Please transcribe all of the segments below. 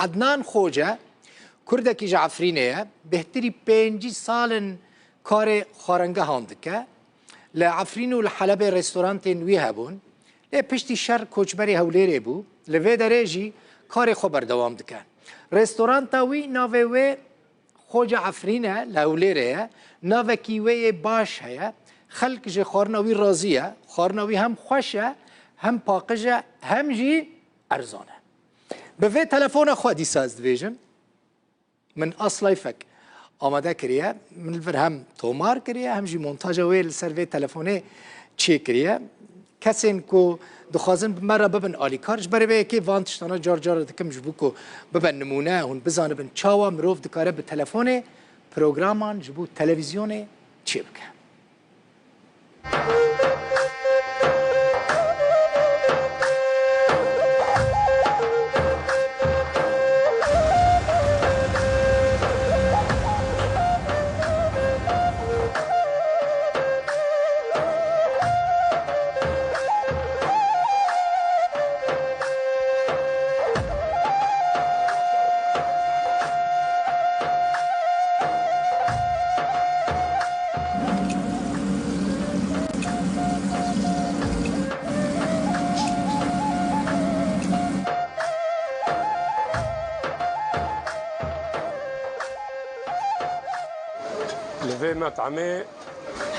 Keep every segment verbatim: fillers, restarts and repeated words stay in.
Ednan Xoce, Kurdekî ji Efrînê ye, bêhtirî pêncî sal in karê xwarengehan dike. Li Efrîn û li Helebê restorantên wî hebûn. Lê piştî şer koçberî Hewlêrê bû. Li vê derê jî karê xwe berdewam dike. Restoranta wî navê wê Xoce Efrîn e, li Hewlêrê ye. Navekî wê yê baş heye. Xelk ji xwarina wî razî ye. Xwarina wî hem xweş e, hem paqij e, hem jî erzan e. Bi vê telefona xwe dîsa ez dibêjim. Min Aslayfek amade kiriye. Min li vir hem tomar kiriye, hem jî montaja wê li ser vê telefonê çêkiriye. Kesên ku dixwazin bi me re bibin alîkar, ji ber vê yekê van tiştana car car dikim, ji bo ku bibe nimûne, hûn bizanibin çawa mirov dikare bi telefonê programan ji bo televîzyonê çêbike. Li vê metamê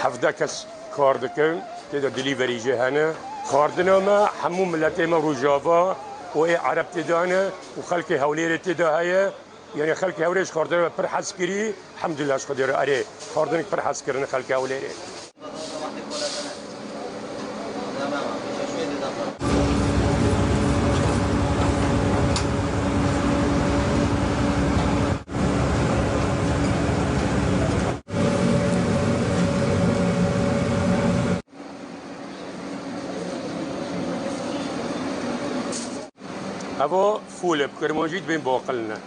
hevdeh kes kar dikin, tê de delivery jî hene. Xwardina me hemû miletê me Rojava û ê Ereb tê de hene û xelkê Hewlêrê tê de heye. Yanî xelkê Hewlêrê ji xwardina me pir hez kirî. Elhamdulillah ji Xwedê re erê xwardinek pir hez kirine xelkê Hewlêrê. Evo fûl e, bi kirmancî dibên baqil ne.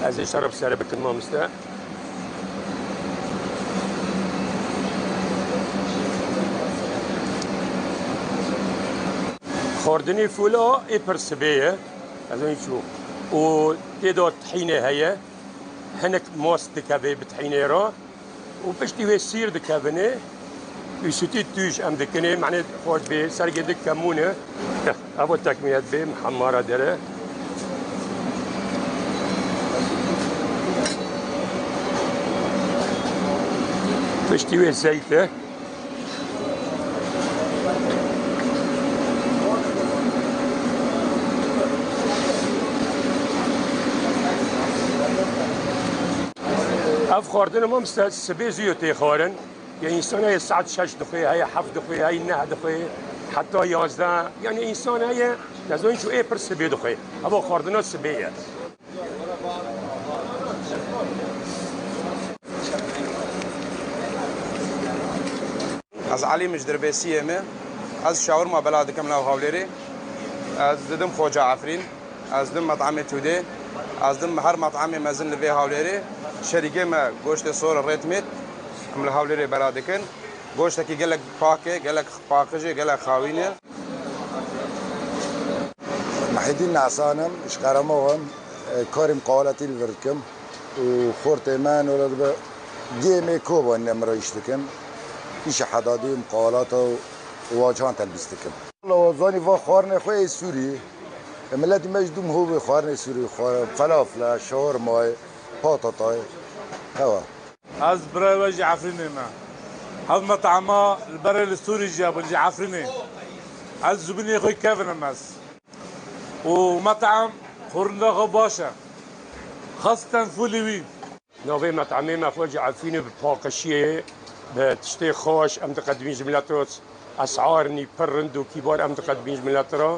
Ez ê şerb sere bikim, mamoste. Xwardinê fûla ê pir sibê ye. Ez ê çû. Û tê de tihînê heye. Hinek mast dikeve bi tihînê re. Û piştî wê sîr dikevine. Û sûtî tûj em dikinê. Mane xweş bê, sergê dik kemûne. Evo tekmiyet bê, hemara dere. Piştî wê zeyt e. Ev xwardin, mamoste, sibê zû tê xwarin. Ya însan heye saet şeş dixwe, heye heft dixwe, heye neh dixwe, heta yazdeh. Yanî însan heye, nezanî çû ê pir sibê dixwe. Ev xwardina sibê ye. Ez Elî, min ji Dirbêsiyê me. Ez şawirma bela dikim nav Hewlêrê. Ez didim Xoca Efrîn. Ez didim metamê Tudê. Ez didim her metamê mezin li vê Hewlêrê. Şerîgê me goştê sor rêtmêt. Em li Hewlêrê bela dikin. Goştekî gelek pak e, gelek paqij e, gelek xawîn e. Mehîdîn Nesan im, ji Qeremox im, e, karê miqawaletî li vir dikim û xortê me nole dibe gêmê kobanî em re îş dikin. Îşa hedadî, miqawalata û wacihan telbîs dikim. Wela zanî va xwarinê xwe ê Sûrî. E, miletî me ji dûm hov ê xwarinê Sûrî xware, felafle, şawarmayê, patatayê. Hewa. Ez birayê we ji Efrînê me. Ev metama li berê li Sûrî jî hebûn, ji Efrînê. Ez zûbinê xwe kevin im ez. Û metam xurinde xwe baş e. Xaseten fûlê wî. Navê metamê me xwe ji Efrînê bi paqişiyê, bi tiştê xweş em diqedimîn ji milet re. Esar nî pir rind û kîbar em diqedimîn ji milet re.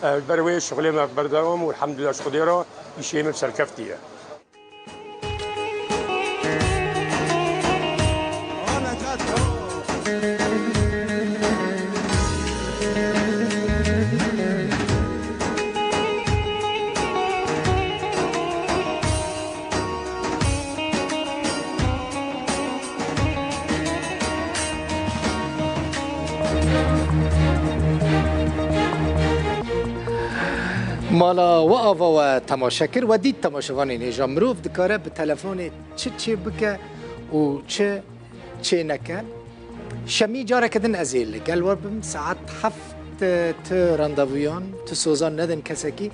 Li ber wê şixulê me berdewam û elhamdulillah ji Xwedê re îşê me bi serkeftî ye. Mala we ava we temaşe kir, we dît temaşevanên hêja. Mirov dikare bi telefonê çi çê bike û çi çê neke. Şemî careke din ez ê li gel we bim. Saet heft tu randevuyan, tu sozan nedin kesekî.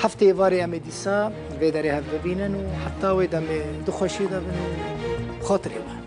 Heftê êvarê em ê dîsa vê derê hev bibînin û heta wê demê di xweşiyê de bin û xatirê we.